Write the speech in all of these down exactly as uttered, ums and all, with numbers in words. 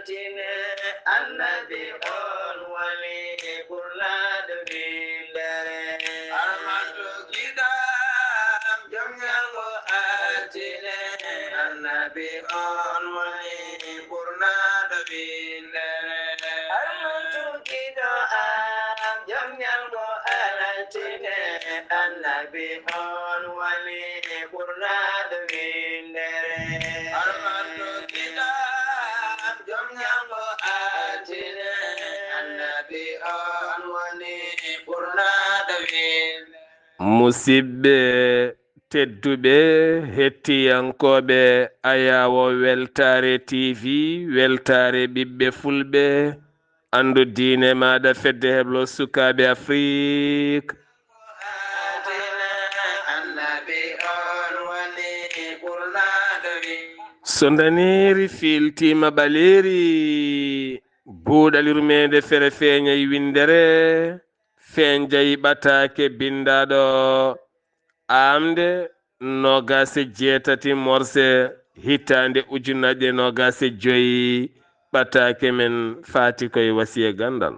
Annabi on woni ɓurnaɗo windere. Armando giɗam jom ñalgo altine. Annabi on woni ɓurnaɗo windere. Armando giɗo am jom ñalgo altine. Annabi on woni ɓurnaɗo windere. Armando giɗo am jom ñalgo altine. Annabi on woni ɓurnaɗo windere. Musidɓe tedduɓe, hettiyankooɓe Ayaawo Weltaare T V, Weltaare ɓiɓɓe Fulɓe, anndu diine maaɗa, fedde heblo sukaaɓe Afrik. So ndaneeri fiiltiima ɓaleeri, buuɗal yurmeende fere feeñay winndere, feeñjay ɓataake binndaaɗo aamde noogaas e jeetati morse hitaande ujunnaje noogaas e joy, ɓataake men faati koye wasiya ganndal.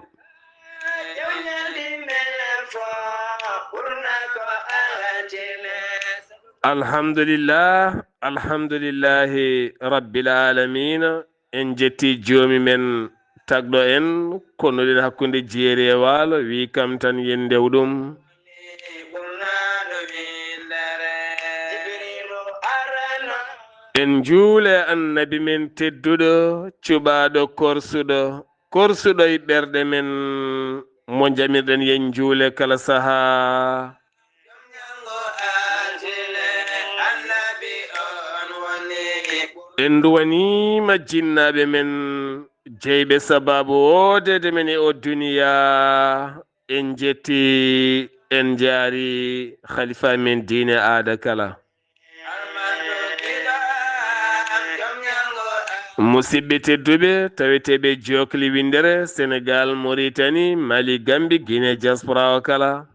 Alhamdulillah, alhamdulillahi rabbil aalamiina. En njetti joomi men tagɗo en, konnuɗen hakkunde jeeri e waalo, wi kam tan yen ndew ɗum. En njuule annabi men tedduɗo, cuɓaaɗo korsuɗo, korsuɗo e ɓerɗe men, mo njamirɗen yen njuule kala sahaa. En nduwaniima jinnaaɓe men, jeyɓe sabaabu woodeede men e o duniyaa. En njetti, en njaari khalifa men diine aada kala. Musidɓe tedduɓe, taweteeɓe jokli winndere Senegal, Mauritanie, Mali, Gambie, Guinée, diaspora o kala.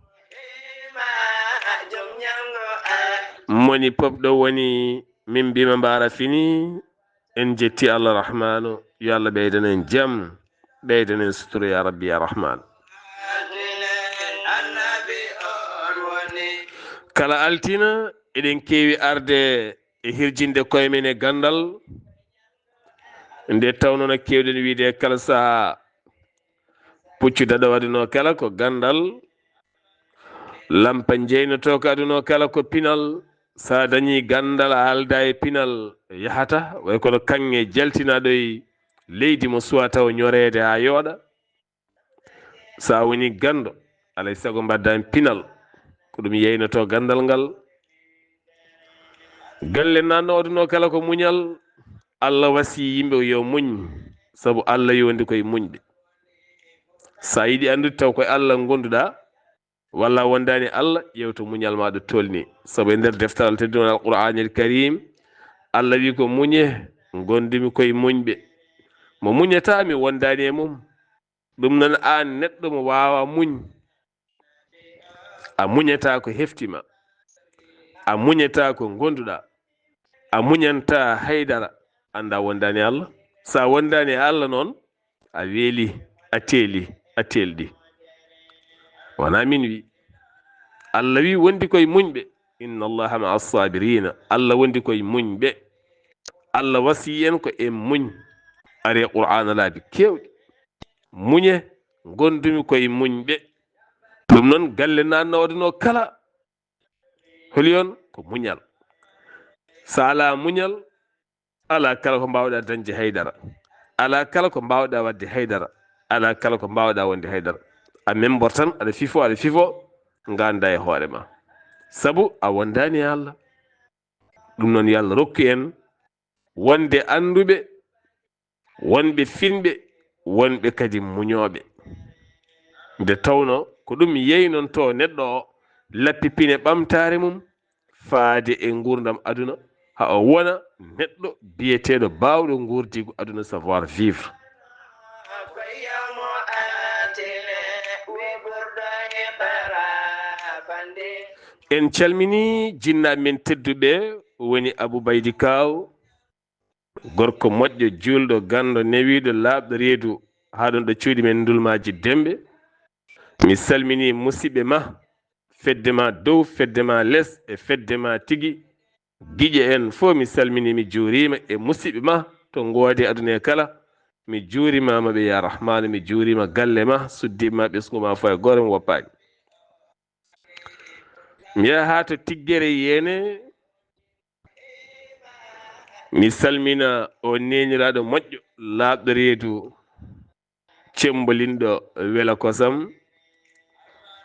Moni pop ɗo woni, min mbima mbaara fini. En jetti Allah Rahmaanu, yo Allah ɓeydan en jam, ɓeydan en sutura, ya Rabbi, ya Rahmaan. Kala altina, eɗen keewi arde e hirjinde koye men e ganndal. Nde tawnoo no keewɗen wiide kala sahaa, puccu daɗo aduna o kala ko ganndal, lampa jeynotooka aduna o kala ko pinal. So a dañii ganndal, a aldaa e pinal, yahata way kono kaŋŋe jaltinaaɗo e leydi mo suwaa taw ñoreede haa yooɗa. So a woni ganndo, alay sago mbaɗda heen pinal. Ko ɗum yeynotoo ganndal ngal. Galle nanno aduna o kala ko muñal. Allah wasii yimɓe yo muñ, sabu Allah yo wondi koye muñɓe. So a yiɗi anndude taw koye Allah ngonduɗaa, walla a wondaani Allah, ƴeew to muñal ma ɗo tolni. Sabu e nder deftaral teddungal Alqur'aanil Kariim, Allah wi ko muñe, ngondumi koye muñɓe. Mo muñataa mi wondaani e mum. Ɗum noon, aan neɗɗo mo waawaa muñ, a muñataa ko hefti ma, a muñataa ko ngonduɗaa, a muñantaa haydara, annda wondaani e Allah. So a wondaani e Allah noon, a weeli, a teeli, a teelɗi. Wonaa min wi. Allah wi wondi koye muñɓe. Inna Allaha ma'a as-sabirina. Allah wondi koye muñɓe. Allah wasii en ko en muñ. Ari e Qur'aana laabi keewɗi. Muñe, ngondumi koye muñɓe. Ɗum noon, galle nanno aduna o kala. Holi on ko muñal. So alaa muñal, alaa kala ko mbaawɗaa dañde haydara. Alaa kala ko mbaawɗaa waɗde haydara. Alaa kala ko mbaawɗaa wonde haydara. A memmbor tan, aɗa fifo, aɗa fifo, nganndaa e hoore ma. Sabu a wondaani e Allah. Ɗum noon, yo Allah rokku en wonde annduɓe, wonɓe finɓe, wonɓe kadi muñooɓe. Nde tawnoo ko ɗum yeynontoo neɗɗo o, lappi pine ɓamtaare mum, faade e nguurndam aduna, haa o wona neɗɗo biyeteeɗo baawɗo nguurdiigu aduna, savoir vivre. En calminii jinnaaɓe men tedduɓe, woni Abou Baydi Kaaw, Gorko moƴƴo, juulɗo, ganndo, newiiɗo, laaɓɗo reedu, haa ɗon ɗo cuuɗi men Ndulmaaji Demɓe. Mi salminii musidɓe ma, fedde ma dow, fedde ma les, e fedde ma tigi. Giƴe en fof, mi salminii, mi juuriima, e musidɓe ma to ngoodi aduna e kala. Mi juurimaama ɓe, yaa Rahmaanu, mi juuriima galle ma, suddiiɓe ma, ɓesngu ma fof e gooto mi woppaani. Mi yaha to Tiggere Yeene, mi salmina o neeniraaɗo moƴƴo, laaɓɗo reedu, cemmbolinɗo wela kosam,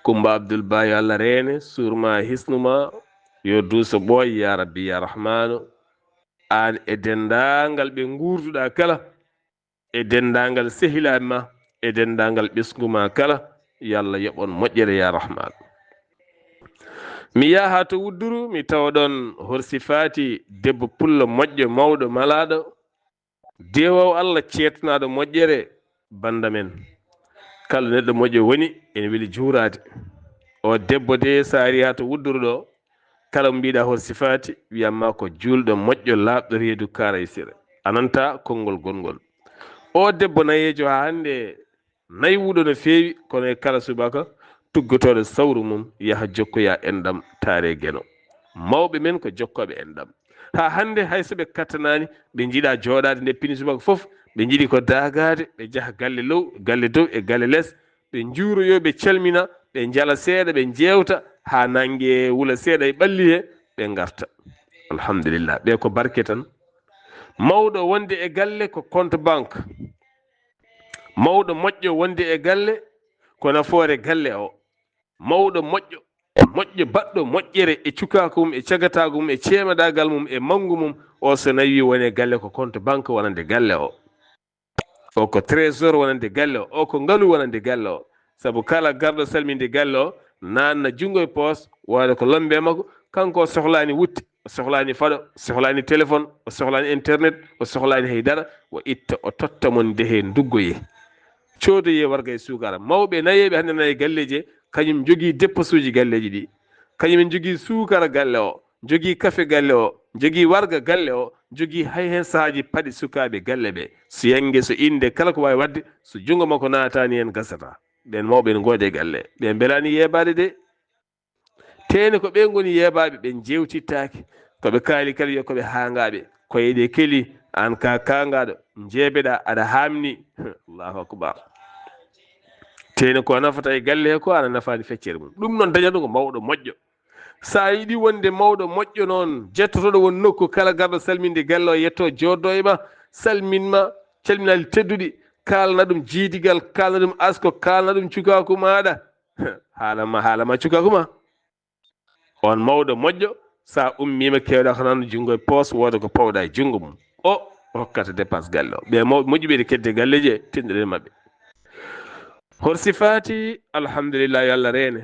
Kummba Abdul Ba, yo Allah reene, suurma, hisnuma, yo duuso ɓooy, yaa Rabbi, yaa Rahmaanu, aan e denndaangal ɓe nguurduɗaa kala, e denndaangal sehilaaɓe ma, e denndaangal ɓesngu ma kala, yo Allah yoɓ on moƴƴere, yaa Rahmaanu. Mi yaha to Wudduru, mi tawa ɗon Horsi Faati, debbo pullo moƴƴo, mawɗo, malaaɗo, deewoowo Allah, ceettanaaɗo moƴƴere, bannda men. Kala neɗɗo moƴƴo woni, ene weli juuraade. O debbo de, so a arii haa to Wudduru ɗo, kala mo mbiɗa Horsi Faati, wiyatma ko juulɗo, moƴƴo, laaɓɗo reedu, kaara e sire. A nanta konngol gongol. O debbo nayeejo haa hannde, naywuɗo no feewi, kono e kala subaka, tuggotooɗo sawru mum, yaha jokkoya enɗam, taare Geno. Mawɓe men ko jokkooɓe enɗam. Haa hannde, hay so ɓe kattanaani, ɓe njiɗa jooɗaade nde pini subaka fof, ɓe njiɗi ko daagaade, ɓe njaha galle low, galle dow e galle les, ɓe njuuroyoo, ɓe calmina, ɓe njala seeɗa, ɓe njeewta, haa nannge wula seeɗa e ɓalli he, ɓe ngarta. Alhamdulillah, ɓe ko barke tan. Mawɗo wonde e galle ko compte banque. Mawɗo moƴƴo wonde e galle ko nafoore galle o. Mawɗo moƴƴo, moƴƴo baɗɗo moƴƴere e cukaaku mum, e cagataagu mum, e ceemadaagal mum, e manngu mum, o so nawii woni e galle ko compte banque wonande galle o. O ko trésor wonande galle o, o ko ngalu wonande galle o. Sabu kala garɗo salminde galle o, naatna junngo e poos, wooda ko lombe makko, kanko o sohlaani wutte, o sohlaani faɗo, o sohlaani téléphone, o sohlaani internet, o sohlaani hay dara, o itta, o totta mon ndehe nduggoyee. Coodoyee warga e suukara. Mawɓe nayeeɓe hannde nana e galleeji, kañum jogii depposuuji galleeji ɗi. Kañum en jogii suukara galle o, jogii kafe galle o, jogii warga galle o, jogii hay heen sahaaji paɗe sukaaɓe galle ɓe. So yannge, so innde, kala ko waawi waɗde, so junngo makko naataani heen, gasata. Ɓeen mawɓe ene ngoodi e galle. Ɓe mbelaani yeebaade de. Teene ko ɓe ngoni yeebaaɓe, ɓe njeewtittaake. Ko ɓe kaali kala yo ko ɓe haangaaɓe. Koye ɗe keli, aan ka kaangaaɗo, njeebeɗaa, aɗa haamni. Allahu akbar. Teene ko nafata e galle he ko, ana nafaani feccere mum. Ɗum noon dañata ko mawɗo moƴƴo. So a yiɗi wonde mawɗo moƴƴo noon, jettotooɗo won nokku, kala garɗo salminde galle o, yetto jooɗo e ma, salmin ma, calminaali tedduɗi, kaalna ɗum jiidigal, kaalna ɗum asko, kaalna ɗum cukaaku maaɗa. Haala ma, haala ma cukaaku ma. On mawɗo moƴƴo, so a ummiima, keewɗaa ko naan junngo e poos, wooda ko pawɗa e junngo mum. O hokkata dépense galle o. Ɓe maw-, moƴƴuɓe ene kedde galleeji e tenɗere maɓɓe. Hol sifaati? Alhamdulillah, yo Allah reene.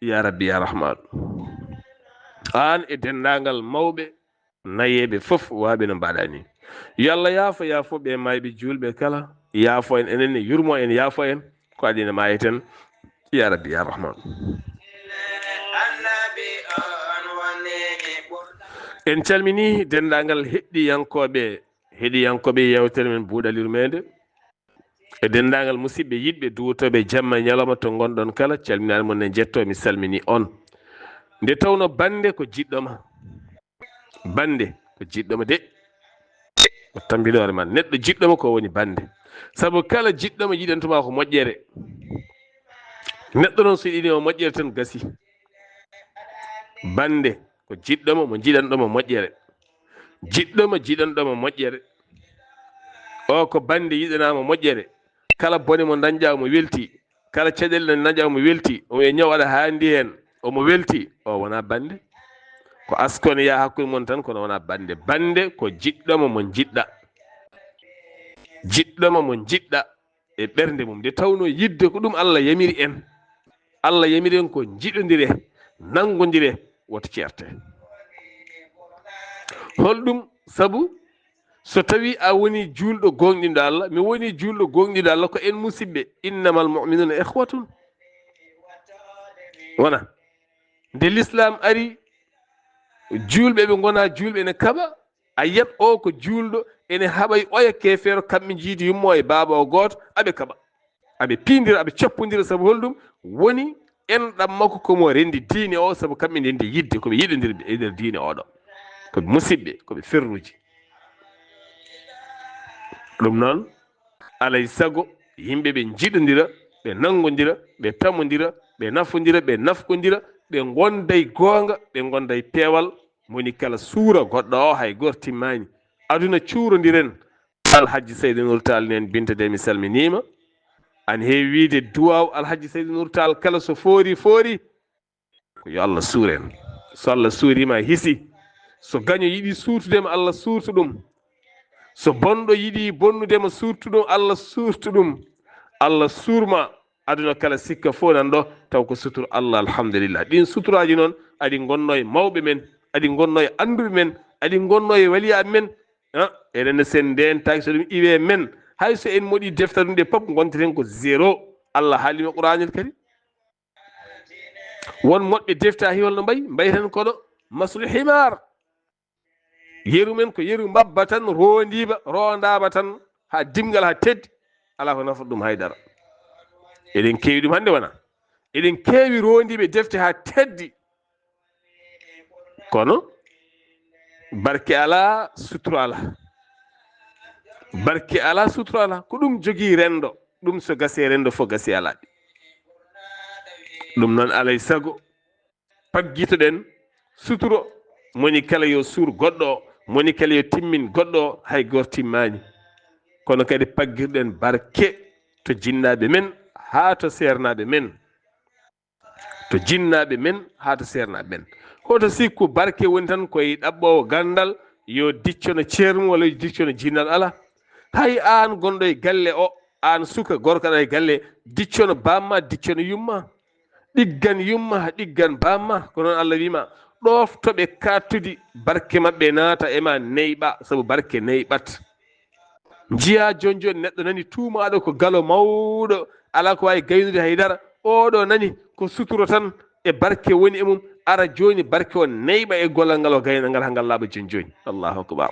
Ya Rabbi, ya Rahmaanu. Aan e denndaangal mawɓe, nayeeɓe fof, waaɓe no mbaɗa ni. Yo Allah yaafo, yaafo ɓe maayɓe, juulɓe kala. Yaafo en enen, yurmo en, yaafo en. Ko adii en maayeten. Ya Rabbi, ya Rahmaanu. En calminii denndaangal heɗɗiyankooɓe, heɗiyankooɓe yeewtere men Buuɗal Yurmeende. E denndaangal musidɓe yiɗɓe duwotooɓe jamma e ñalawma to ngonɗon kala, calminaali mon e njetto, mi salminii on. Nde tawnoo bannde ko jiɗɗo ma. Bannde ko jiɗɗo ma de. Ko tambiloore ma. Neɗɗo jiɗɗo ma ko woni bannde. Sabu kala jiɗɗo ma yiɗanto ma ko moƴƴere. Neɗɗo noon so yiɗii ma moƴƴere tan gasi. Bannde ko jiɗɗo ma mo jiɗanɗo ma moƴƴere. Jiɗɗo ma jiɗanɗo ma moƴƴere. O ko bannde yiɗanaa ma moƴƴere. Kala bone mo ndañɗaa omo weltii. Kala caɗeele ɗe ndañɗaa omo weltii. Omo e ñaw aɗa haandi heen. Omo weltii. O wonaa bannde. Ko asko ne yaha hakkunde mon tan, kono wonaa bannde. Bannde ko jiɗɗo ma mo njiɗɗa. Jiɗɗo ma mo njiɗɗa e ɓernde mum. Nde tawnoo yiɗde ko ɗum Allah yamiri en. Allah yamiri en ko njiɗondire, nanngondire, woto ceerte. Holɗum sabu? So tawii a wonii juulɗo gooŋɗinɗo Allah, mi wonii juulɗo gooŋɗinɗo Allah, ko en musidɓe. Innamal mu'minuuna ikhwatun. Wona. Nde Lislaam ari, juulɓe ɓe ngonaa juulɓe ene kaɓa, A yiyat o ko juulɗo, ene haɓay oya keefeero, kamɓe njiidi yumma o e baaba o gooto, aɓe kaɓa. Aɓe piindira, aɓe cappondira, sabu holɗum? Woni enɗam makko ko mo renndi diine o, sabu kamɓe ndenndi yidde, ko ɓe yiɗondirɓe e nder diine oɗo. Ko ɓe musiɓɓe, ko ɓe ferruuji. Ɗum noon, alay sago yimɓe ɓe njiɗondira, ɓe nanngondira, ɓe tamondira, ɓe nafondira, ɓe nafkondira, ɓe ngonda e goonga, ɓe ngonda e peewal, moni kala suura goɗɗo o, hay gooto timmaani. Aduna cuurondiren. Alhaji Seydi Nour Tall neen Binta de, mi salminiima. An heewi wiide duwaaw Alhaji Seydi Nour Tall kala so foori, foori. Ko yo Allah suur en. So Allah suuriima, hisi. So gaño yiɗi suurtude ma, Allah suurtu ɗum. So bonɗo yiɗi bonnude ma, suurtu ɗum, Allah suurtu ɗum. Allah suurma aduna kala sikka fof nan ɗo, taw ko sutur Allah, alhamdulillah. Ɗin suturaaji noon, aɗi ngonno e mawɓe men, aɗi ngonno e annduɓe men, aɗi ngonno e waliyaaɓe men. Ah, enen ne sen ndentaaki so ɗum iwe men. Hay so en moɗi defta ɗum ɗe pop, ngonteten ko zéro. Allah haalima Qur'anil Karim. Won moɗɓe defta hi holno mbayi, mbayi tan kono maslu himar. Yeru men ko yeru mbabba tan, rondiba, rondaba tan, ha dimgal, ha teddi. Ala ko nafata ɗum haydara. Eɗen keewi ɗum hannde wona? Eɗen keewi rondiɓe defte ha teddi. Kono barke ala, sutura ala. Barke ala, sutura ala. Ko ɗum jogii renndo. Ɗum so gasi e renndo fof gasi ala. Ɗum noon alay sago paggitoɗen suturo. Moni kala yo suur goɗɗo o, moni kala yo timmin goɗɗo o, hay gooto timmaani. Kono kadi paggirɗen barke to jinnaaɓe men haa to seernaaɓe men. To jinnaaɓe men haa to seernaaɓe men. Hoto sikku barke woni tan koye ɗaɓɓoowo ganndal, yo diccono ceermum walla yo diccono jinnal, ala. Hay aan gonɗo e galle o, aan suka gorko aɗa e galle, diccono bamma, diccono yumma. Ɗiggan yumma, ɗiggan bamma, ko noon Allah wiima, ɗooftoɓe kattudi, barke maɓɓe naata e ma neyɓa, sabu barke neyɓat. Njiya jon jon neɗɗo nani tuumaaɗo ko galo mawɗo, alaa ko waawi gaynude hay dara, oɗo nani ko suturo tan e barke woni e mum, ara jooni barke o neyɓa e gollal ngal o gayna ngal haa ngal laaɓa jon jooni. Allahu akbar.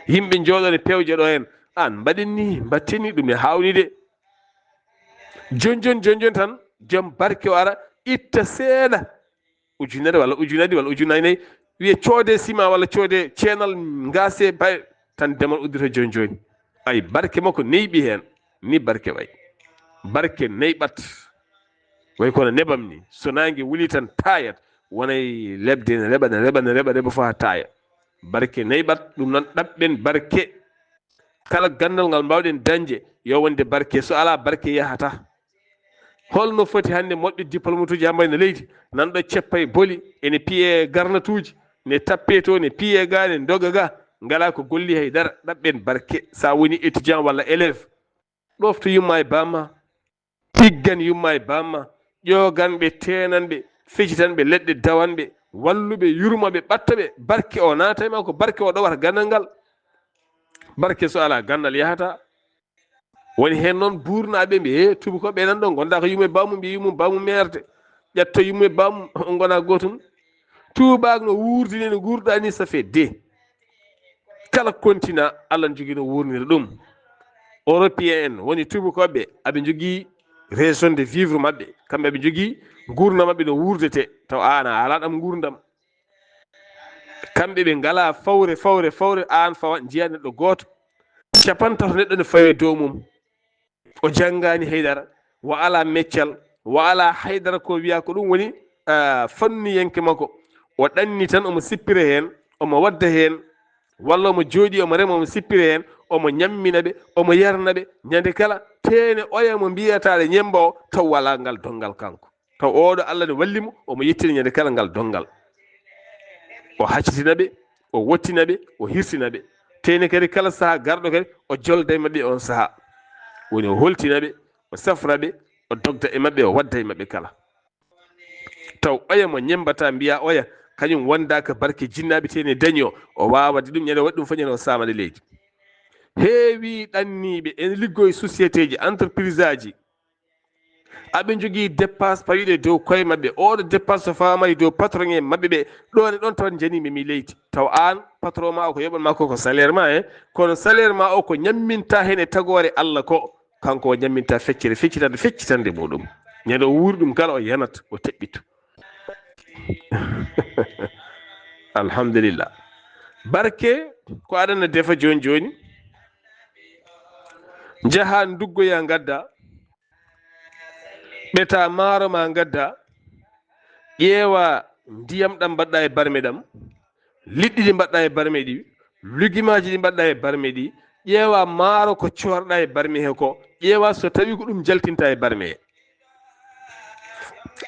Yimɓe njooɗo ne pewja ɗo en, aan mbaɗen ni, mbatten ni, ɗum ne haawni de. Jon jon, jon jon tan, joom barke o ara, itta seeɗa, ujunere walla ujunere ɗiɗi walla ujunere nayi, wiye coode sima walla coode ceenal, ngase bay, tan demal uddito jon joni. Ay, barke makko neyɓi heen, ni barke way. Barke neyɓat, way kono nebam ni, so naange wuli tan taayat, wonay lebde ne reɓa, ne reɓa, ne reɓa, reɓa fof haa taaya. Barke neyɓat, ɗum noon ɗaɓɓen barke. Kala ganndal ngal mbaawɗen dañde, yo wonde barke, so alaa barke yahataa. Holno foti hannde moɗɓe diplôme uji haa mbayno leydi, nan ɗo ceppa e boli, ene piye garnatuuji, ne tappe to, ne piye ga, ne ndoga ga, ngalaa ko golli hay dara, ɗaɓɓen barke. So a woni étudiant walla élève, ɗoofto yumma e bamma, tiggan yumma e bamma, ƴoogan ɓe, teenan ɓe, fecitan ɓe leɗɗe, dawan ɓe, wallu ɓe, yurma ɓe, ɓatta ɓe, barke o naata e ma, ko barke o ɗowata ganndal ngal. Barke so alaa ganndal yahataa. Woni heen noon buurnaaɓe mbiye, "He, tuubakooɓe nan ɗo, ngonda ko yumma e bamum, mbiye yumma e bamum meerde, ƴetta yumma e bamum, ngona gootum." Tuubaak no wuurdini no nguurɗaa ni, ça fait deux. Kala continent, Allah ne jogii no wuurniri ɗum. Européen en, woni tuubakooɓe, aɓe njogii raison de vivre maɓɓe. Kamɓe aɓe njogii nguurndam maɓɓe no wuurdete, taw aan a alaa ɗam nguurndam. Kamɓe ɓe ngalaa fawre, fawre, fawre, aan fawa njiya neɗɗo gooto. Capantato neɗɗo ne fawe dow mum. O janngaani haydara, o alaa meccal, o alaa haydara ko wiya ko ɗum woni, ah, fanniyanke makko. O ɗanni tan omo sippira heen, omo wadda heen, walla omo jooɗi, omo rema, omo sippira heen, omo ñammina ɓe, omo yarna ɓe, ñande kala, teene oya mo mbiyataɗe ñemba o, taw walaa ngal donngal kanko. Taw oɗo Allah ne walli mo, omo yettina ñande kala ngal donngal. O haccitina ɓe, o wottina ɓe, o hirtina ɓe. Teene kadi kala saha garɗo kadi, o jolda e maɓɓe on saha. Woni o holtina ɓe, o safra ɓe, o dogda e maɓɓe, o wadda e maɓɓe kala. Taw oya mo ñembata mbiya oya, kañum wonda ko barke jinnaaɓe teene dañi o, o waawade ɗum ñande waɗi ɗum fof ñande o samade leydi. Heewi ɗanniiɓe ene liggoyi société ji, entreprise aji. Aɓe njogii dépense pawiiɗo e dow koye maɓɓe. Oɗo dépense so fawama e dow patron en maɓɓe ɓe. Ɗon e ɗon tawat njaniimi mi leydi. Taw aan, patron ma o ko yoɓan ma ko, ko salaire ma, e kono salaire ma o ko ñamminta heen e tagoore Allah ko, kanko o ñamminta feccere, feccitande, feccitande muɗum. Ñande o wuuri ɗum kala o yanat, o teɓɓito. Alhamdulillah. Barke ko aɗana defa jooni jooni. Njaha nduggoya ngadda. Ɓeta maaro ma ngadda. Ƴeewa ndiyam ɗam mbaɗɗa e barme ɗam. Liɗɗi ɗi mbaɗɗa e barme ɗi. Lugimaaji ɗi mbaɗɗa e barme ɗi. Ƴeewa maaro ko coorɗa e barme he ko. Ƴeewa so tawi ko ɗum jaltinta e barme he.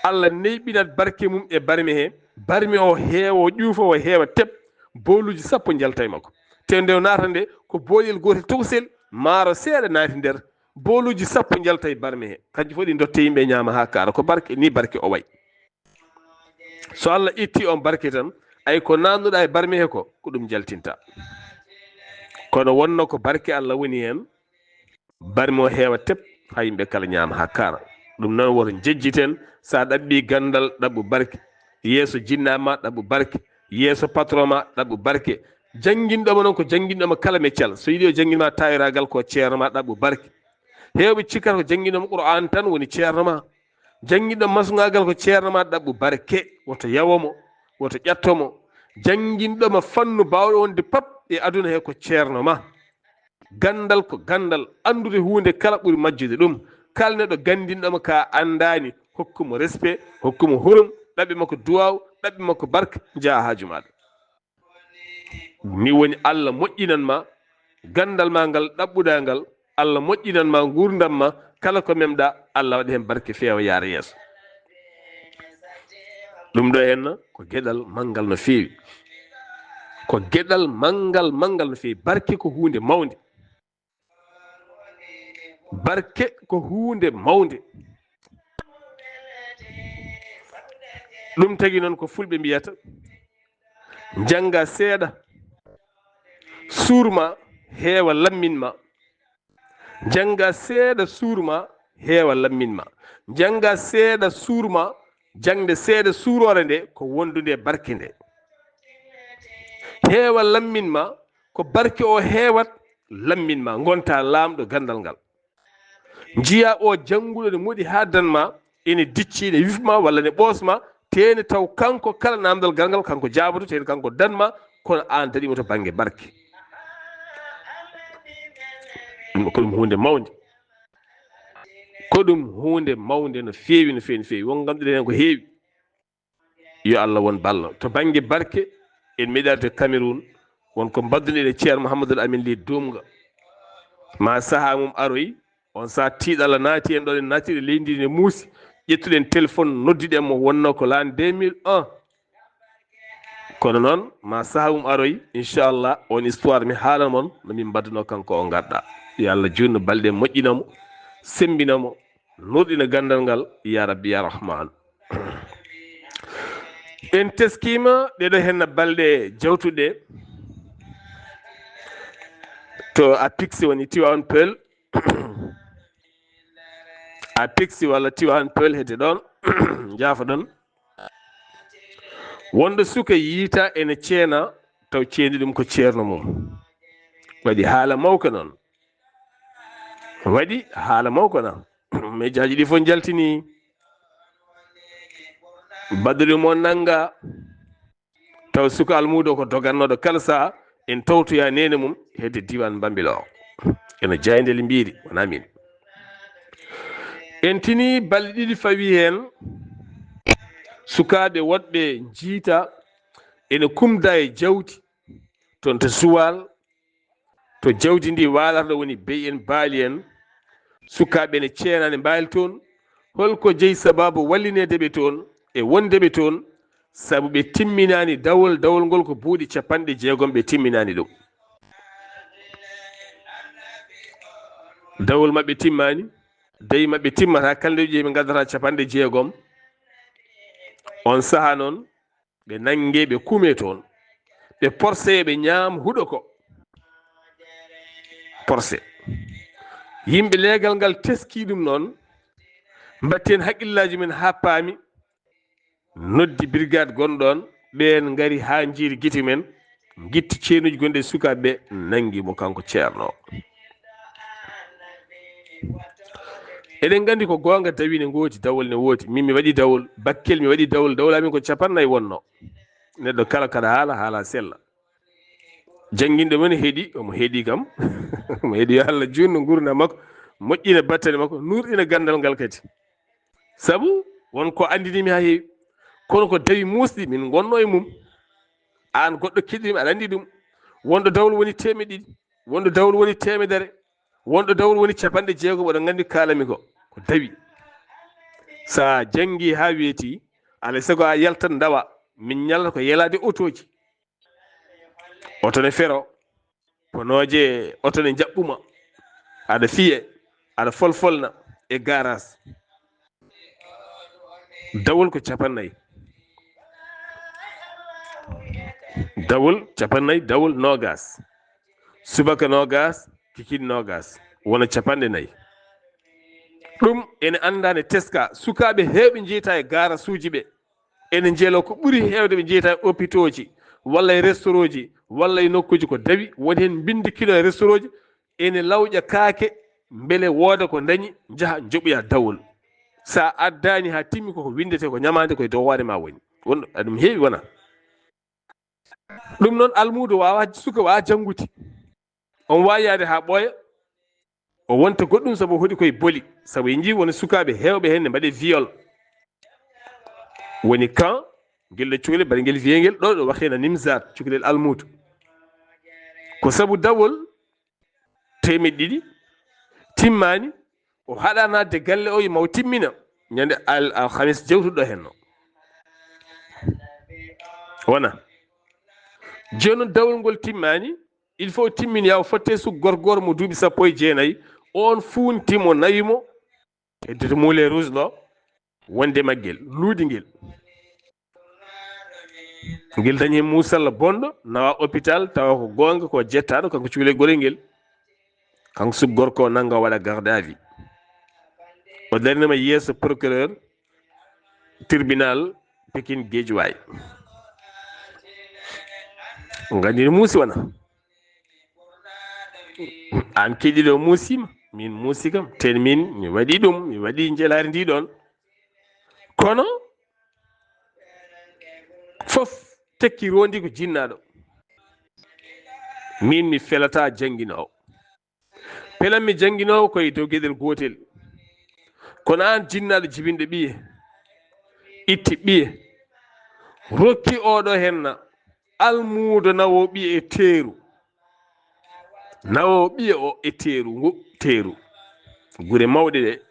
Allah neyɓinat barke mum e barme he. Barme o heewa, o ƴuufa, o heewa tep. Booluuji sappo njalta e makko. Te nde o naata nde ko boolel gootel tokosel, maaro seeɗa naati nder. Booluuji sappo njalta e barme he. Kanji fof ɗi ndotte yimɓe ñaama haa kaara. Ko barke, ni barke o way. So Allah itti on barke tan, ay ko nannuɗa e barme he ko, ko ɗum jaltinta. Kono wonno ko barke Allah woni heen, barme o heewa tep, haa yimɓe kala ñaama haa kaara. Ɗum noon woto njejjiten, so a ɗaɓɓi ganndal, ɗaɓɓu barke. Yeeso jinnaa ma, ɗaɓɓu barke. Yeeso patron ma, ɗaɓɓu barke. Jannginɗo ma noon ko jannginɗo ma kala meccal. So yiɗi o janngin ma taawiraagal ko ceerno ma, ɗaɓɓu barke. Heewɓe cikkata ko jannginɗo ma Qur'aan tan woni ceerno ma. Jannginɗo ma masuŋaagal ko ceerno ma, ɗaɓɓu barke. Woto yawo mo, woto ƴatto mo. Jannginɗo ma fannu baawɗo wonde pap e aduna he ko ceerno ma. Ganndal ko ganndal, anndude huunde kala ɓuri majjude ɗum. Kala neɗɗo ganndinɗo ma ka anndaani, hokku mo respect, hokku mo hurum, ɗaɓɓi makko duwaaw, ɗaɓɓi makko barke, njaha haaju maaɗa. Ni woni Allah moƴƴinan ma ganndal ma ngal ɗaɓɓuɗa ngal, Allah moƴƴinan ma nguurndam ma, kala ko memɗa, Allah waɗa heen barke feewa yaara yeeso. Ɗum ɗo henna ko geɗal manngal no feewi. Ko geɗal manngal, manngal no feewi. Barke ko huunde mawnde. Barke ko huunde mawnde. Ɗum tagi noon ko fulɓe mbiyata, njannga seeɗa, suurma, heewa lammin ma. Njannga seeɗa, suurma, heewa lammin ma. Njannga seeɗa, suurma, jaŋde seeɗa, suuroore nde ko wondunde e barke nde. Heewa lammin ma, ko barke o heewat, lammin ma, ngonta laamɗo ganndal ngal. Njiya o jannguɗo ne moɗi haa dan ma, ene dicci, ne wifma walla ne ɓoosma, te ne taw kanko kala naamndal garngal kanko jaaboto, te ne kanko dan ma, kono aan daɗimo to bannge barke. Ɗum ko ɗum huunde mawnde. Ko ɗum huunde mawnde no feewi, no feewi, no feewi. Won nganduɗen heen ko heewi. Yo Allah won ballo. To bannge barke, en meɗi arde Cameroun, won ko mbaɗduɗen e Ceerno Mouhamadoul Amine Ly Dumga. Ma sahaa mum aroyi, on sahaa tiiɗalla naati en ɗon, en naatiri e leydi ndi ne muusi, ƴettuɗen téléphone, noddiɗen mo, wonno ko l'an deux mille un. Kono noon, ma sahaa mum aroyi, inchallah, on histoire mi haalan mon no min mbaɗduno kanko o ngarɗa. Yo Allah juutnu balɗe, moƴƴina mo, semmbina mo, nurɗina ganndal ngal, ya Rabbi, ya Rahman. En teskiima ɗeɗo henna balɗe jawtuɗe to Apix woni Tivaouane Peulh. Apix walla Tivaouane Peulh hedde ɗon. Njaafoɗon. Wonɗo suka yiita ene ceena, taw ceendi ɗum ko ceerno mum. Waɗi haala mawka noon. Waɗi haala mawka noon. Mejaaji ɗi fof njaltini. Badru mo nannga. Taw suka almuudo ko dogannooɗo kala saha, en tawtoya neene mum hedde diiwaan Mbambilor. Ene jaaynde Limbiri, wonaa miin. En tini balɗe ɗiɗi fawi heen, sukaaɓe woɗɓe njiita ene kumda e jawdi, toon to Suwal, to jawdi ndi waalarɗo woni beyi en, baali en, sukaaɓe ne ceenaani mbaali toon. Holko jeyi sababu wallineede ɓe toon e wonde ɓe toon? Sabu ɓe timminaani dawol, dawol ngol ko buuɗi capanɗe jeegom ɓe timminaani ɗum. Dawol maɓɓe timmaani, dayi maɓɓe timmata, kala nde ɓe ƴeewi ɓe ngaddata capanɗe jeegom. On saha noon, ɓe nannge, ɓe kume toon. Ɓe porse, ɓe ñaam huɗo ko. Porse. Yimɓe leegal ngal teski ɗum noon, Mbatten haqqillaaji men haa paami. Noddi brigade gonɗo on, ɓeen ngari haa njiiri gite men, ngitti ceenuuji gonɗi e sukaaɓe ɓe, nanngi mo kanko ceerno o. Eɗen nganndi ko goonga, dawi ne ngoodi, dawol ne woodi. Min mi waɗi dawol, Bakkel mi waɗi dawol, dawol amin ko capannay wonno. Neɗɗo kala kaɗa haala, haala sella. Jannginɗo men heɗi, omo heɗi kam. Omo heɗi, yo Allah juutnu nguurndam makko, moƴƴina battane makko, nuurɗina ganndal ngal kadi. Sabu won ko anndinimi haa heewi, kono ko dawi muusɗi min ngonno e mum. Aan goɗɗo keɗiɗimi, aɗa anndi ɗum. Wonɗo dawol woni teemeɗɗe ɗiɗi, wonɗo dawol woni teemedere, wonɗo dawol woni capanɗe jeegom, oɗon nganndi kaalami ko, ko dawi. So a janngi haa weeti, alaa e sago a yaltat ndawa, min ñalla ko yelaade otooji. Oto ne fero, ponooje oto ne njaɓɓuma, aɗa fiye, aɗa folfolna e garas. Dawol ko capannay. Dawol capannay, dawol noogas. Subaka noogas, kikiiɗe noogas. Wona capanɗe nay. Ɗum ene anndaa ne teska, sukaaɓe heewɓe njeyta e garasuuji ɓe. Ene njeeloo ko ɓuri heewde ɓe njeyta e opitooji, walla e restorooji, walla e nokkuuji ko dawi, woni heen mbinndi kino e restorooji, ene lawƴa kaake, mbele wooda ko dañi, njaha njoɓoya dawol. So a addaani haa timmi, koko winndetee ko ñamaande, ko e dow hoore ma woni. Won, ɗum heewi wona. Ɗum noon, almuudo waawaa, suka waawaa janngude. On waawi yahde haa ɓooya, o wonta goɗɗum sabu o hoɗi koye boli. Sabu en njii won sukaaɓe heewɓe heen ne mbaɗe viol. Woni kan, ngel ɗo cukalel, mbaɗa ngel wiyee ngel, ɗo, ɗo waxee na Nimzaat, cukalel almuudo. Ko sabu dawol teemeɗɗe ɗiɗi timmaani, o haɗa naatde galle o, yo ma o timmina. Ñande al-, alhamis jawtuɗo heen o. Wona. Jooni noon dawol ngol timmaani, il faut o timmina, yaa o fotte suk gorgoro mo duuɓi sappo e jeenayi, oon fuunti mo, nawi mo, heddoto moule rouge ɗo, wonde maggel, luuɗi ngel. Ngel dañi heen muusalla bonɗo, nawa hôpital, tawa ko goonga, ko jettaaɗo, kanko cukalel gorel ngel. Kanko suk gorko o nannga, waɗa garde à vue. O darnima yeeso procureur tribunal Pikine Guédiawaye. Nganndi no muusi wona. Aan keɗiɗo muusiima, min muusi kam. Ten min, mi waɗi ɗum, mi waɗi njelaari ndi ɗoon. Kono fof tekki rondi ko jinnaaɗo. Min mi felataa jannginoowo. Pelanmi jannginoowo ko e dow geɗel gootel. Kono aan jinnaaɗo jibinɗo ɓiye, itti ɓiye, rokki oɗo henna almuudo nawoowo ɓiye e teeru. Nawoowo ɓiye o e teeru, ngu teeru. Gure mawɗe ɗe.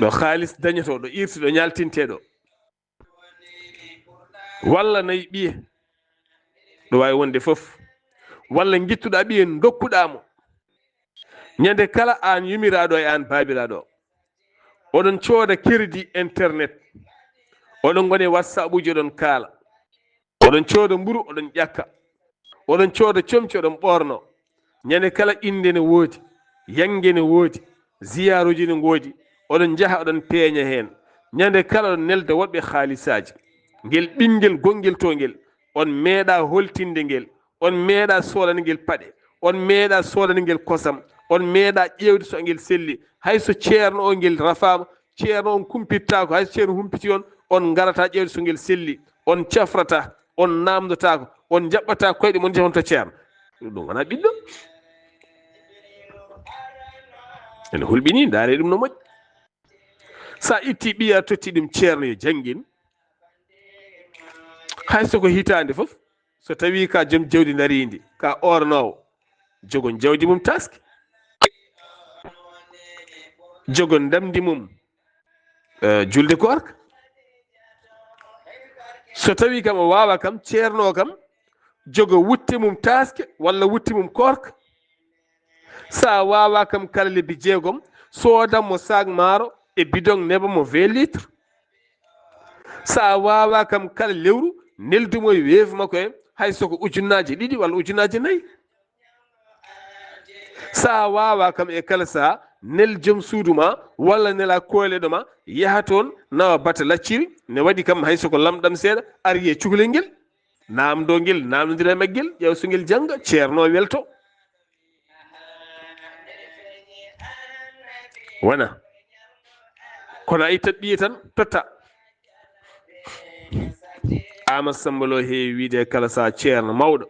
Ɗo haalis dañotoo, ɗo irti, ɗo ñaltintee ɗo. Walla nayi ɓiye, ɗo waawi wonde fof. Walla ngittuɗaa ɓiye, ndokkuɗaa mo. Ñande kala aan yumiraaɗo e aan baabiraaɗo, oɗon cooda crédit internet, oɗon ngoni e WhatsApp uji, oɗon kaala, oɗon cooda mburu, oɗon ƴakka, oɗon cooda comci, oɗon ɓoorno. Ñande kala innde ne woodi, yannge ne woodi, ziyaaruuji ne ngoodi, oɗon njaha, oɗon peeña heen. Ñande kala oɗon nelda woɗɓe haalisaaji. Ngel ɓinngel gongel to ngel, on meeɗa holtinde ngel, on meeɗa soodande ngel paɗe, on meeɗa soodande ngel kosam, on meeɗa ƴeewde so ngel selli. Hay so ceerno o ngel rafaama, ceerno on kumpittaako, hay so ceerno humpiti on, on ngarata ƴeewde so ngel selli, on cafrata, on naamndotaako, on njaɓɓata koyɗe mon, njehon to ceerno. Ɗum wona ɓiɗɗo. Ene hulɓini, ndaare ɗum no moƴƴi. Sa itti ɓiya, totti ɗum ceerno yo janngin, hay so ko hitaande fof, so tawi ka joom jawdi ndarindi, ka ornowo, jogo jawdi mum taski, jogo ndamdi mum, eh, julde koorka. So tawi kam o waawa kam, ceerno kam, jogo wutte mum taaske walla wutte mum koorka. Sa waawa kam, kala lebbi jeegom, soodan mo saak maaro e bidon, neba mo vingt litres. Sa waawa kam, kala lewru, neldu mo e weefu makko en, hay so ko ujunnaaje ɗiɗi walla ujunnaaje nayi. Sa waawa kam e kala saha, nel joom suudu ma, walla nela koyleɗo ma, yaha toon, nawa bata lacciri, ne waɗi kam hay so ko lamɗam seeɗa, ari e cukalel ngel, naamdo ngel, naamnodira e maggel, ƴeew so ngel jannga, ceerno welto. Wona. Kono a ittat ɓiye tan, totta. Aamadu Sammba Lo heewi wiyde kala sahaa ceerno mawɗo,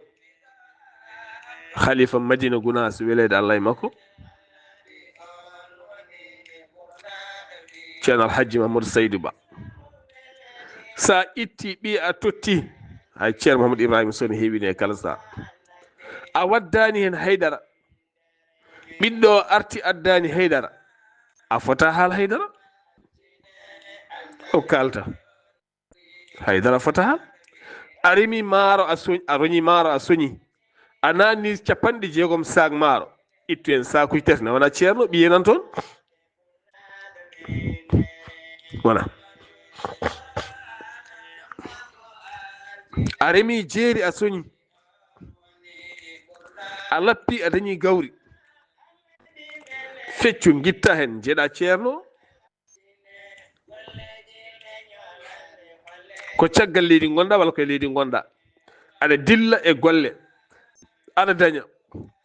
Khalifa Madina Gunaas, weleede Allah e makko, Ceerno Alhajji Mahamadou Saydou Ba. Sa itti ɓiye a totti, hay Ceerno Mahamadou Ibrahima Sow ne heewini e kala sahaa. A waddaani heen haydara. Ɓiɗɗo o arti addaani haydara. A fota haal haydara. O kaalta. Haydara fota haal. A remi maaro a soñ-, a roñi maaro a soñi. A naatni capanɗe jeegom saak maaro. Ittu heen saakuji tati, na wona ceerno, ɓiye nan toon. Wona. A remi jeeri a soñi. A lappi a dañi gawri. Feccu ngitta heen, njeɗa ceerno. Ko caggal leydi ngonɗa walla koye leydi ngonɗa? Aɗa dilla e golle. Aɗa daña.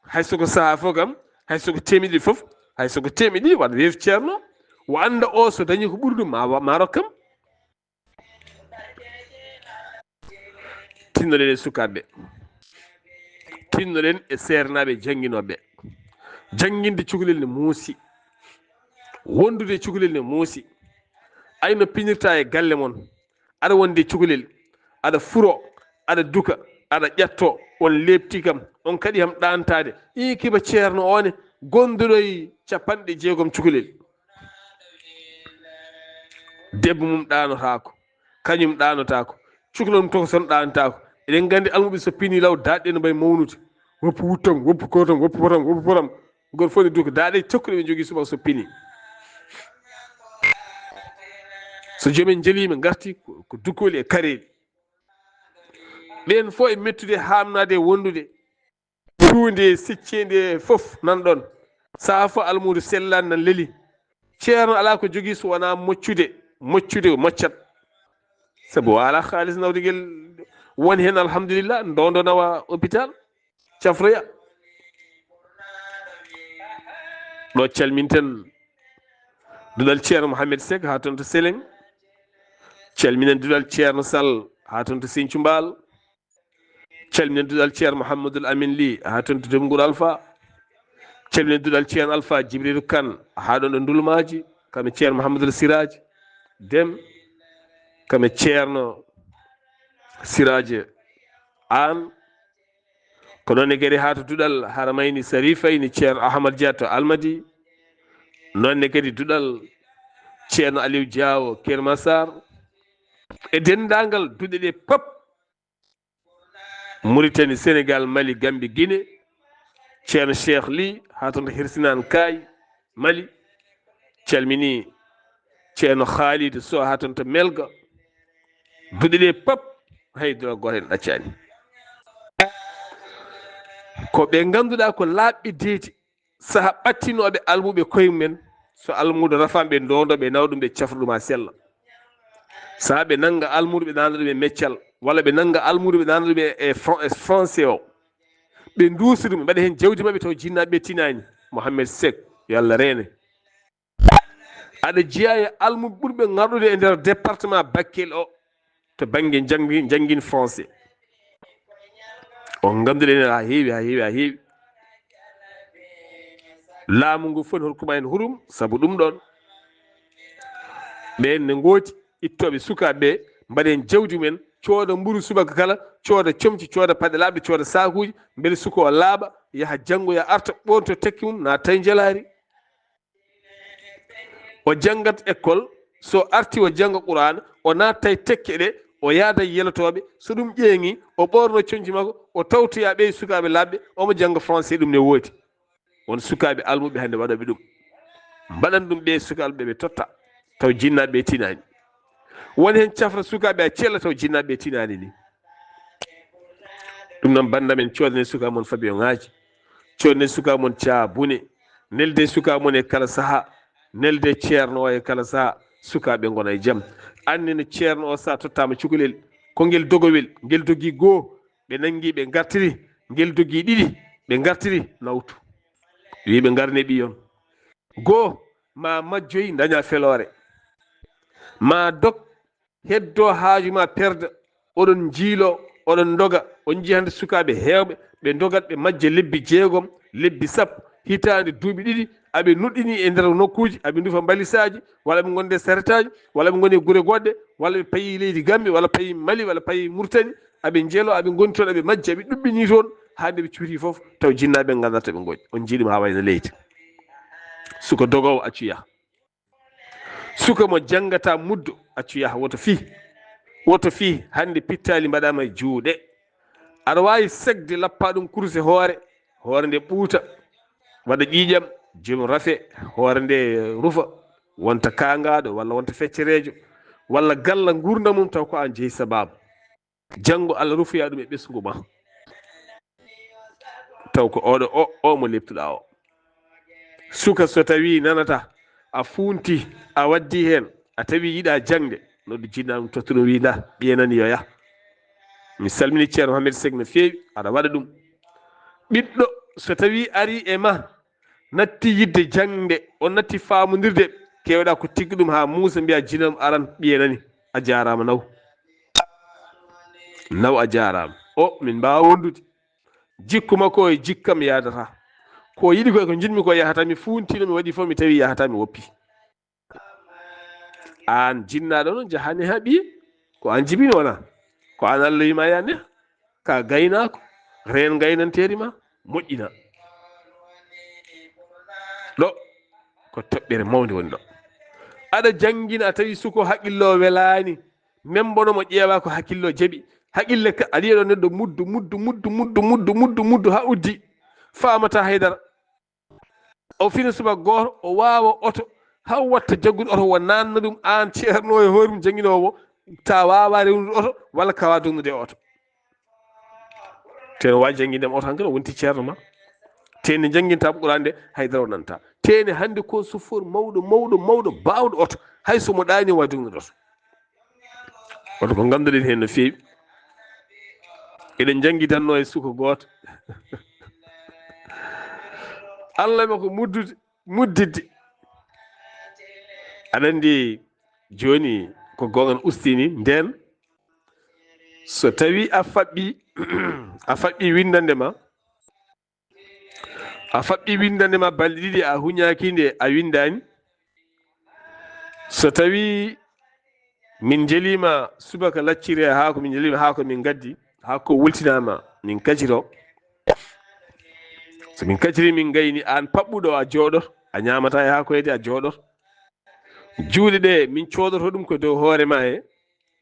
Hay so ko sahaa fof kam, hay so ko teemedde ɗiɗi fof, hay so ko teemedde ɗiɗi, waɗ weef ceerno. Wo annda o so dañi ko ɓuri ɗum, ma wa-, ma rok kam. Tinnoɗen e sukaaɓe. Tinnoɗen e seernaaɓe jannginooɓe. Jannginde cukalel ne muusi. Wondude e cukalel ne muusi. Ay no pinirta e galle mon. Aɗa wondi e cukalel. Aɗa furo. Aɗa duka. Aɗa ƴatto. On leepti kam. On kaɗi kam ɗaantaade. Ii kiba ceerno o ne. Gonduɗo e capanɗe jeegom cukalel. Debbo mum ɗaanotaako. Kañum ɗaanotaako. Cukalel mum tokoson ɗaanotaako. Eɗen nganndi almuɓe so pini law, daɗɗe no mbayi mawnude. Woppu wuttam, woppu kotam, woppu potam, woppu potam. Ngol fof ne duka. Daɗe cokkuɗe ɓe njogii subaka so pini. So joomen njeliima, ngarti ko, ko dukkooli e kareeli. Ɓeen fof e mettude, haamnaade e wondude. Tuunde, sicceende fof nan ɗoon. Sahaa fof almuudo sellaani nan leli. Ceerno alaa ko jogii so wonaa moccude, moccude o moccat. Sabu o alaa haalis nawde ngel woni heen, alhamdulillah, ndondo nawa hôpital, cafroya. Ɗo calminten duɗal Ceerno Mohamed Seck haa toon to Seleng. Calminen duɗal Ceerno Sall haa toon to Sinthiou Mbal. Calminen duɗal Ceerno Mouhamadoul Amine Ly haa toon to Demgol Alpha. Calminen duɗal Ceerno Alpha Djibril Kane haa ɗoon ɗo Ndulmaaji, kam e Ceerno Mouhamadoul Siraji Dem, kam e Ceerno Siraji Aan. Ko noon ne kadi haa to duɗal Haramayni Sarifayni Ceerno Ahmad Dia to Almadi. Noon ne kadi duɗal Ceerno Aliou Diawo Kermassar. E denndaangal duɗe ɗe pop. Mauritanie, Sénégal, Mali, Gambie, Guinée. Ceerno Cheikh Ly, haa toon to Hirsinaan Kaay, Mali. Calmini Ceerno Khalid Sow, haa toon to Melga. Duɗe ɗe pop, hay dura gooto en ɗaccaani. Ko ɓe ngannduɗaa ko laaɓɓe deedi. Saha ɓattinooɓe almuɓe koye mumen, so almuudo rafaama ɓe ndondo ɓe nawa ɗum ɓe cafra ɗum haa sella. Saha ɓe nannga almuudo ɓe nana ɗum e meccal, walla ɓe nannga almuudo ɓe nana ɗum e, e fran-, e français o. Ɓe nduusa ɗum, ɓe mbaɗa heen jawdi maɓɓe taw jinnaaɓe ɓe tinaani. Mohamed Seck, yo Allah reene. Aɗa jeyaa e almuɓe ɓurɓe ŋarɗude e nder département Bakel o. To bannge janngi-, janngin français. O ngannduɗen heen haa heewi, haa heewi, haa heewi. Laamu ngu fof ne hokkuma heen hurum, sabu ɗum ɗoon. Ɓeen ne ngooti ittooɓe sukaaɓe ɓe, mbaɗen jawdi mumen, cooda mburu subaka kala, cooda comci, cooda paɗe laaɓɗe, cooda saakuuji, mbele suka o laaɓa, yaha janngoya arta, ɓoorto tekki mum, naata e njelaari. O janngat école, so arti o jannga Qur'aana, o naata e tekke ɗe, o yaada e yelotooɓe, so ɗum ƴeeŋi, o ɓoorno coñci makko, o tawtoya ɓe sukaaɓe laaɓɓe, omo jannga français, ɗum ne woodi. Won sukaaɓe almuɓe hannde waɗooɓe ɗum. Mbaɗan ɗum ɓe sukaaɓe ɓe totta, taw jinnaaɓe ɓe tinaani. Won heen cafra sukaaɓe a cella taw jinnaaɓe ɓe tinaani ni. Ɗum noon, bannda men, coodanen sukaaɓe mon fabiyoŋaaji, coodanen sukaaɓe mon caabune, Nelde sukaaɓe mon e kala sahaa, nelde ceerno o e kala sahaa, sukaaɓe ngona e jam. Anne no ceerno o, so a tottaama cukalel, ko ngel dogowel, ngel dogii goo, ɓe nanngi, ɓe ngartiri, ngel dogii ɗiɗi, ɓe ngartiri, nawtu. Wii ɓe ngarne ɓiyon. Goo, ma majjoy, ndaña feloore. Ma dog, heddo haaju ma perda, oɗon njiilo, oɗon ndoga, on njii hannde sukaaɓe heewɓe, ɓe ndogat, ɓe majja lebbi jeegom, lebbi sappo, hitaande, duuɓi ɗiɗi, aɓe nuɗɗini e nder nokkuuji, aɓe ndufa mbalisaaji, walla ɓe ngonde saretaaji, walla ɓe ngoni e gure goɗɗe, walla ɓe payi leydi Gambi, walla payi Mali, walla payi Murtani, aɓe njeelo, aɓe ngoni toon, aɓe majja, aɓe ɗuɓɓini toon, haa nde ɓe cuuti fof, taw jinnaaɓe nganndaa to ɓe ngoni. On njii ɗum haa wayno leydi. Suka dogoowo accu yaha. Suka mo janngata muddo, accu yaha, woto fii. Woto fii, hannde pittaali mbaɗaama e juuɗe. Aɗa waawi segde, lappa ɗum kurus e hoore, hoore nde ɓuuta, waɗa ƴiiƴam, joom rafe, hoore nde rufa, wonta kaangaaɗo, walla wonta feccereejo, walla galla nguurndam mum taw ko aan jeyi sabaabu. Janngo Allah rufoya ɗum e ɓesngu ma. Taw ko oɗo o, o mo leptuɗaa o. Suka so tawi nanata, a fuunti, a waddi heen, a tawi yiɗa jaŋde, noddu jinnaaɗo mum, tottu ɗum, wii nda, ɓiye nani yo yah. Mi salmini Ceerno Mohamed Seck no feewi, aɗa waɗa ɗum. Ɓiɗɗo so tawi ari e ma, natti yidde jaŋde, o natti faamondirde, keewɗa ko tigga ɗum haa muusa, mbiya jinam aran, ɓiye nani, a jaaraama naw. Naw a jaaraama. O, min mbaawa wondude. Jikku makko e jikkam yaadata. Ko yiɗi ko e ko njiɗmi ko yahata, mi fuuntino, mi waɗi fof, mi tawi yahata, mi woppi. Aan jinnaaɗo noon, jahani haa ɓiye. Ko aan jibini wona? Ko aan Allah wiima yaa neha? Ka gaynaako, reen gaynanteeri ma, moƴƴina. Ɗo, ko toɓɓere mawnde woni ɗo. Aɗa janngina, a tawi suko haqqillo welaani, membono mo, ƴeewa ko hakkillo jaɓi. Haqqille ka, aɗa yiya ɗo neɗɗo muddu, muddu, muddu, muddu, muddu, muddu, muddu, haa uddi. Faamata haydara. O fina subaka gooto, o waawa oto, haa watta jaggude oto, o naanna ɗum, aan ceerno e hoore mum jannginoowo, ta waawa rewnude oto, walla ka waawa dognude e oto. Te no waawi jannginde mo oto hankadi, o wonti ceerno ma. Te nde jannginta Quraan nde, haydara o nanta. Te ne hannde ko chauffeur mawɗo, mawɗo, mawɗo, baawɗo oto, hay so mo ɗaani o waawi dognude oto. Wata ko ngannduɗen heen no feewi. Eɗen njanngidanno e suko gooto. Allah ma ko muddude, muddidde. Aɗa anndi jooni ko goonga ustini ndeen. So tawi a faɓɓi, a faɓɓi winndande ma, a faɓɓi winndande ma balɗe ɗiɗi, a huñaaki nde, a winndaani. So tawi min njeliima subaka lacciri e haako, min njeliima haako, min ngaddi, haako wultinaama, min kaciro. So min kaciri, min ngayni, aan paɓɓuɗo, a jooɗoto, a ñaamata e haako heedi, a jooɗoto. Juuɗe ɗe, min coodoto ɗum ko dow hoore ma he.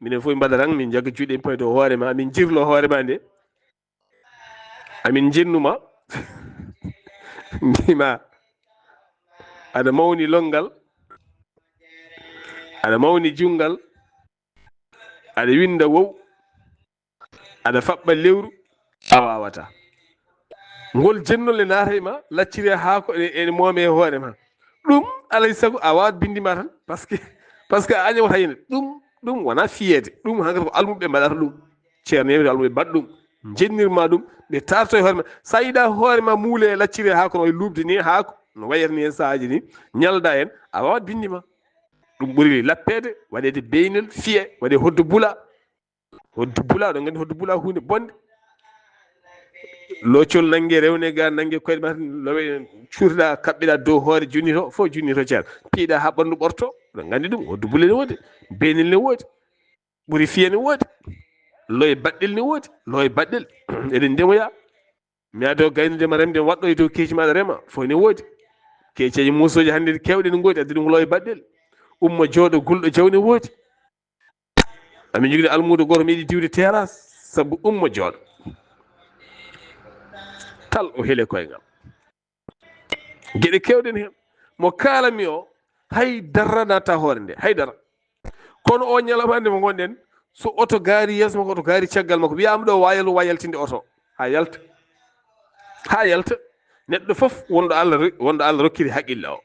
Minen fof mbaɗa rang, min njagga juuɗe, min pawa dow hoore ma, min jirlo hoore ma nde. Amin njennuma. Mbima, aɗa mawni lonngal, aɗa mawni junngal, aɗa winnda wow, aɗa faɓɓa lewru, a waawata. Ngol jennol ne naata e ma, lacciri e haako, ene, ene moome e hoore ma. Ɗum, alay sago, a waawat binndi ma tan, parce que, parce que a añawata heen. Ɗum, ɗum wonaa fiyeede. Ɗum, hankadi ko almuɓe mbaɗata ɗum. Ceerno yewti almuɓe mbaɗa ɗum. Njennir ma ɗum, ɓe taarto e hoore ma. So a yiɗa hoore ma muule e lacciri e haako, no e luuɓde ni haako, no wayata ni heen sahaaji ni, ñalda heen, a waawat binndi ma. Ɗum ɓuri lappeede, waɗeede beynel, fiye, waɗee hoddu bula. Hoddu bula, oɗon nganndi hoddu bula ko huunde bonde. Loocol nannge, rewne ga, nannge koyɗe ma, lowe, cuurɗa, kaɓɓiɗa dow hoore, junni to, fof junni to ceer. Piiɗa haa ɓanndu ɓorto, oɗon nganndi ɗum, hoddu bula ne woodi, beynel ne woodi, ɓuri fiye ne woodi, loye baɗɗel ne woodi, loye baɗɗel. Eɗen ndemoya. Mi ado gaynude ma remde, waɗɗo e dow keeci maɗa rema, fof ne woodi. Keeceeji muusooji hannde keewɗe ne ngoodi, addi ɗum loye baɗɗel. Umma jooɗo gulɗo jaw ne woodi. Amin njogii almuudo gooto, mi yiɗi diwde terrasse, sabu ummo jooɗo. Tal o hele koyngal. Geɗe keewɗe ne heen. Mo kaalami o, hay dara naata hoore nde, hay dara. Kono o ñalawma hannde mo ngonɗen, so oto gaari yeeso makko, oto gaari caggal makko, wiyaama ɗo wayal, wayaltinde oto. Haa yalta. Haa yalta. Neɗɗo fof wonɗo Allah ro- wonɗo Allah rokkiri haqqille o.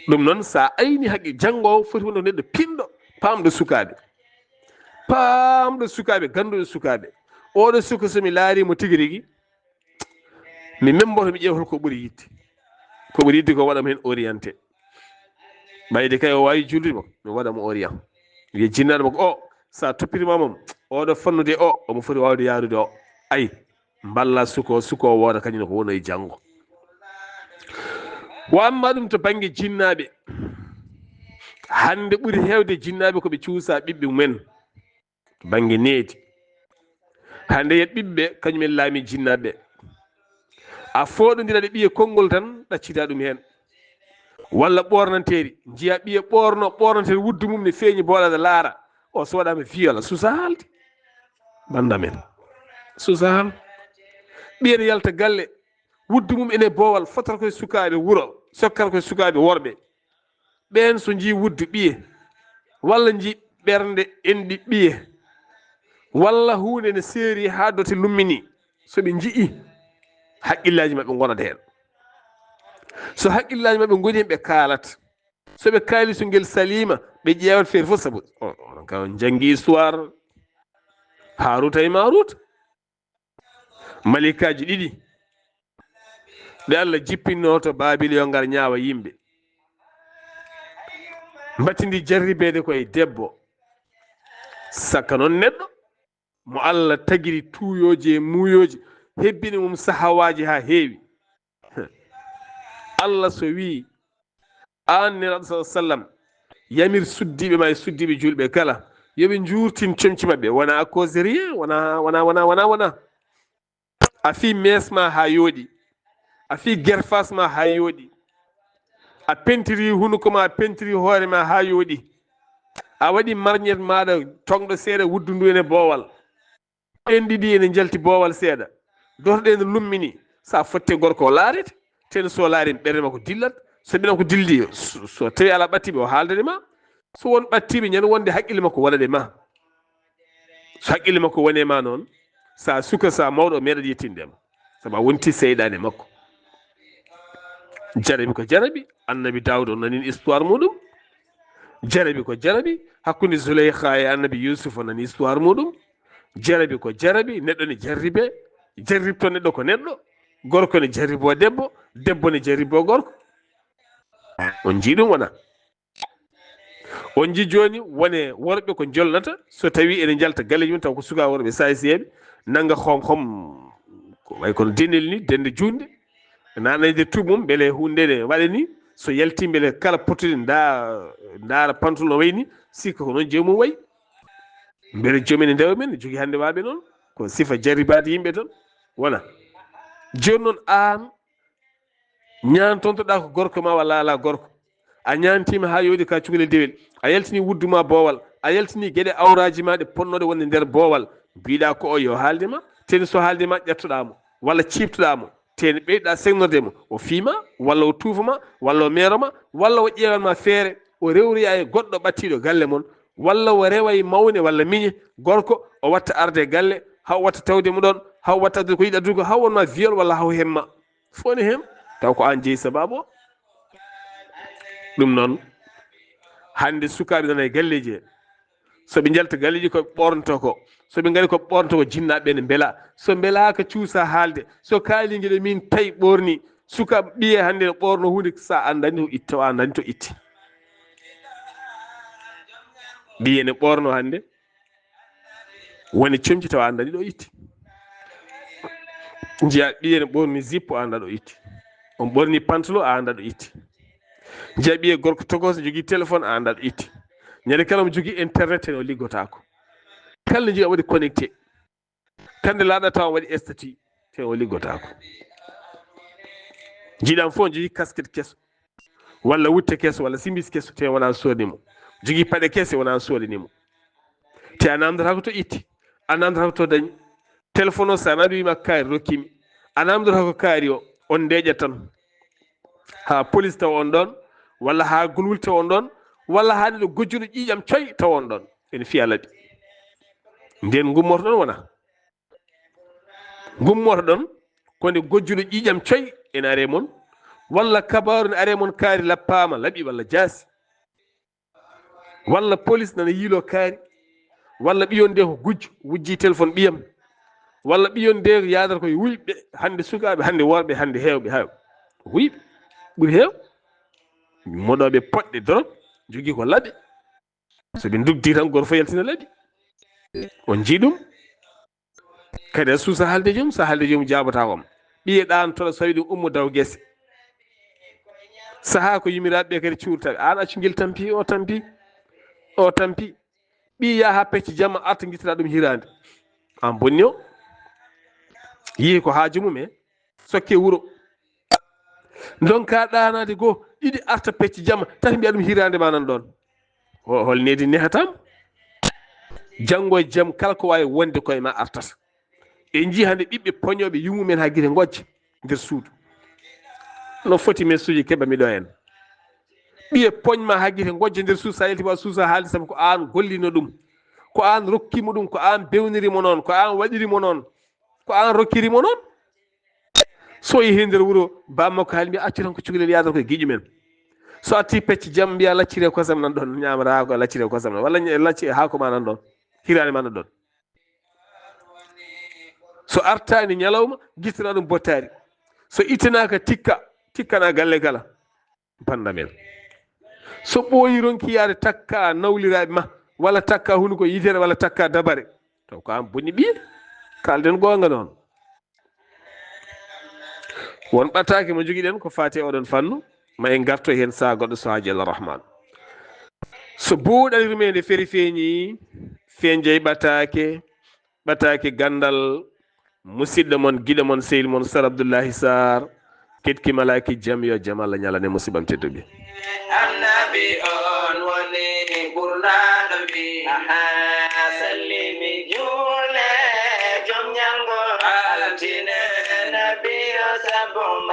Ɗum noon, so a ayni haqqille, janngo o foti wonde neɗɗo pinɗo, paamɗo sukaaɓe. Paamɗo sukaaɓe, gannduɗo sukaaɓe. Oɗo suka, so mi laari mo tigi rigi, mi memboto, mi ƴeewa hol ko ɓuri yiɗde. Ko ɓuri yiɗde ko waɗa mo heen orienté. Ɓayde kay o waawi julde mo, mi waɗa mo orient. Wiye jinnaaɗo makko o, so a toppitiima mom, oɗo fannude o, omo foti waawde yaarude o. Ay, mballa suko, suko o wooda kañum ne ko woni e janngo. Wa amma ɗum to bannge jinnaaɓe, hannde ɓuri heewde jinnaaɓe ko ɓe cuusa ɓiɓɓe mumen to bannge needi. Hannde yet ɓiɓɓe kañum en laami jinnaaɓe. A fooɗondira ɗe ɓiye konngol tan ɗaccita ɗum heen. Walla ɓoornanteeri, njiya ɓiye ɓoorno, ɓoornanteeri wuddu mum ne feeñi booɗa ne laara. O so waɗaama viol, susa haalde. Bannda men. Susa haal. Ɓiye ne yalta galle, wuddu mum ene boowal, fotata koye sukaaɓe wuro, sokkata koye sukaaɓe worɓe. Ɓeen so njii wuddu ɓiye, walla njii ɓernde enɗi ɓiye, walla huunde ne seeri haa dote lummini, so ɓe njii, haqqillaaji maɓɓe ngonat heen. So haqqillaaji maɓɓe ngoni heen, ɓe kaalat. So ɓe kaali, so ngel saliima, ɓe ƴeewat feere fof, sabu o- onon kam on njanngi histoire Haaruuta e Maaruuta. Malikaaji ɗiɗi ɗe Allah jippinno to Baabil yo ngar ñaawa yimɓe. Mbattindi jarribeede ko e debbo. Sakka noon neɗɗo mo Allah tagiri tuuyooji e muuyooji, hebbini mum sahawaaji haa heewi. Allah so wii, aan Nelaaɗo sa sallam, yamir suddiiɓe ma e suddiiɓe juulɓe kala, yo ɓe njuurtin comci maɓɓe, wona causerie, wona, wona, wona, wona, wona. A fii mees ma haa yooɗi, a fii gerfas ma haa yooɗi, a pentiri hunuko ma, a pentiri hoore ma haa yooɗi, a waɗi marñet maaɗa toŋɗo seeɗa, wuddu ndu ene boowal. Ɓeen ɗiɗi ene njalti boowal seeɗa. Dotoɗe ene lummini. So a fotte gorko o laarete. Teno so laari ɓernde makko dillat. So ɓiye makko dilli, so, so tawi alaa ɓattiiɓe o haaldane ma. So won ɓattiiɓe ñande wonde haqqille makko wonat e ma. So haqqille makko woni e ma noon, so a suka, so a mawɗo, o meeɗat yettinde ma. Sabu a wonti seyɗaane makko. Jarabi ko jarabi, Annabi Daawuda o nani histoire muɗum. Jarabi ko jarabi, hakkunde Zuleyha e Annabi Yuusuf o nani histoire muɗum. Jarabi ko jarabi, neɗɗo ne jarribe, jarribto neɗɗo ko neɗɗo, gorko ne jarribo debbo, debbo ne jarribo gorko. On njii ɗum wona? On njii jooni wone worɓe ko njolnata, so tawi ene njalta galleeji mum taw ko suka worɓe saayseeɓe, nannga xom xom, ko way kono denel ni, dende juunde, naana e nder tuuba mum, mbele huunde ne waɗa ni, so yalti mbele kala pottude nda-, ndaara pantalon no wayi ni, sikka ko noon joomum wayi. Mbele joom en e ndewa men ne jogii hannde waaɓe noon, ko sifa jarribaade yimɓe tan, wona? Jooni noon aan, ñaantontoɗaa ko gorko ma walla alaa gorko, a ñaantiima haa yooɗi ka cukalel dewel, a yaltini wuddu ma boowal, a yaltini geɗe awraaji ma ɗe potnooɗe wonde nder boowal, mbiɗa ko o yo haalde ma, teni so haalde ma ƴettoɗaa mo, walla ciiptoɗaa mo, teni ɓeyɗa seŋnorde mo, o fiima, walla o tuufa ma, walla o meero ma, walla o ƴeewan ma feere, o rewroya e goɗɗo ɓattiiɗo galle mon, walla o rewa e mawne walla miñe, gorko, o watta arde e galle, haa o watta tawde mo ɗoon, haa o watta addude ko yiɗi addude ko, haa o won ma viol walla haa o hemma. Fof ne heen, taw ko aan jeyi sabaabu o. Ɗum noon, hannde sukaaɓe nana e galleeji he, so ɓe njalta galleeji ko ɓe ɓoornotoo ko, so ɓe ngari ko ɓe ɓoornotoo ko, jinnaaɓe ɓe ne mbela, so mbelaaka cuusa haalde, so kaali ngeɗe min tawi ɓoorni, suka ɓiye hannde ne ɓoorno huunde so a anndani to itti, taw a anndani to itti. Ɓiye ne ɓoorno hannde, woni comci taw a anndani ɗo itti. Njiya ɓiye ne ɓorni zippo, a annda ɗo itti. On ɓorni pantalon, a annda ɗo itti. Njiya ɓiye gorko tokos jogii téléphone, a annda ɗo itti. Ñande kala mo jogii internet, heen o liggotaako. Kala njiya waɗi connecté. Kande laaɗa tawa waɗi statut, heen o liggotaako. Njiɗam fof jogii casquette keso, walla wutte keso, walla simis keso, te wona soodni mo. Jogii paɗe kese, wona soodni mo. Te a namdata ko to itti, a namdata ko to dañi. Téléphone o, so a naɓi, wiima kaari rokkimi, a namdata ko kaari o, on ndeeƴat tan. Haa police tawa on ɗoon, walla haa gulwul tawa on ɗoon, walla haa neɗɗo gojjuɗo ƴiiƴam coy tawa on ɗoon. Ene fiya laɓi. Ndeen ngummorto ɗon wona? Ngummorto ɗon Wonde gojjuɗo ƴiiƴam coy ene are mon, walla kabaaru ne are mon, kaari lappaama, laɓi walla jaasi, walla polis nana yiilo kaari, walla ɓiyon de ko gujjo, wujji téléphone ɓiyam, walla ɓiyon de yaadata koye wuyɓe, hannde sukaaɓe, hannde worɓe, hannde heewɓe, heewɓe. Wuyɓe ɓuri heew, moɗooɓe poɗɗe dorog, jogii ko laɓi. So ɓe ndugdi tan, gooto fof yaltina laɓi. On njii ɗum? Kadi a suusa haalde joom, so haalde joom jaabotaako ma. Ɓiye ɗaantoɗo, so tawi ɗum ummo daw gese. Sahaa ko yummiraaɓe ɓe kadi cuurta ɓe. Aan accu ngel tampi, o tampi, o tampi. Ɓiye yaha haa pecce jamma arta ngittata ɗum hiraande. Aan bonni o. Yiyi ko haaju mum e sokke wuro. Ndonka ɗaanaade goo, ɗiɗi arta pecce jamma, tati mbiya ɗum hiraande ma nan ɗoon. Ho-, hol needi nehatam? Janngo e jam kala ko waawi wonde koye ma artata. En njii hannde ɓiɓɓe poñooɓe yummumen haa gite ngojja nder suudu. No foti mesuuji keɓa mi ɗo en. Ɓiye poñ ma haa gite ngojja nder suudu, so a yalti wa suusa haalde sabu ko aan gollino ɗum. Ko aan rokki mo ɗum, ko aan bewniri mo noon, ko aan waɗiri mo noon, ko aan rokkiri mo noon. So yehi nder wuro, bammakko haali mbiya accu tan ko cukalel yaadata koye giƴu men. So arti pecce jam mbiya laccire kosam nan ɗoon, ñaamata ko laccire kosam nan, walla ña-, lacci haako ma nan ɗoon, hiraande ma nan ɗoon. So artaani ñalawma, gittana ɗum bottaari. So ittanaaka tikka, tikkana galle kala. Bannda men. So ɓooyi ronki yaade takka nawliraaɓe ma, walla takka hunuko yitere, walla takka dabare. Taw ko aan bonni ɓiye. Kaalden goonga noon. Won ɓataake mo njogiɗen ko faati e oɗon fannu, ma en ngarto heen saha goɗɗo so haaji Allah Rahman. So buuɗal yurmeende feri feeñi, feeñjay ɓataake, ɓataake ganndal, musidɗo mon, giɗo mon, sehil mon, Sar Abdullahi Sar, ketki malaaki jam, yo jam Allah ñalane musiɓam tedduɓe. Annabi on woni ɓurnaaɗo wi. Aha, sallimi juule, jom ñalngo altine, nabi o sabu ma.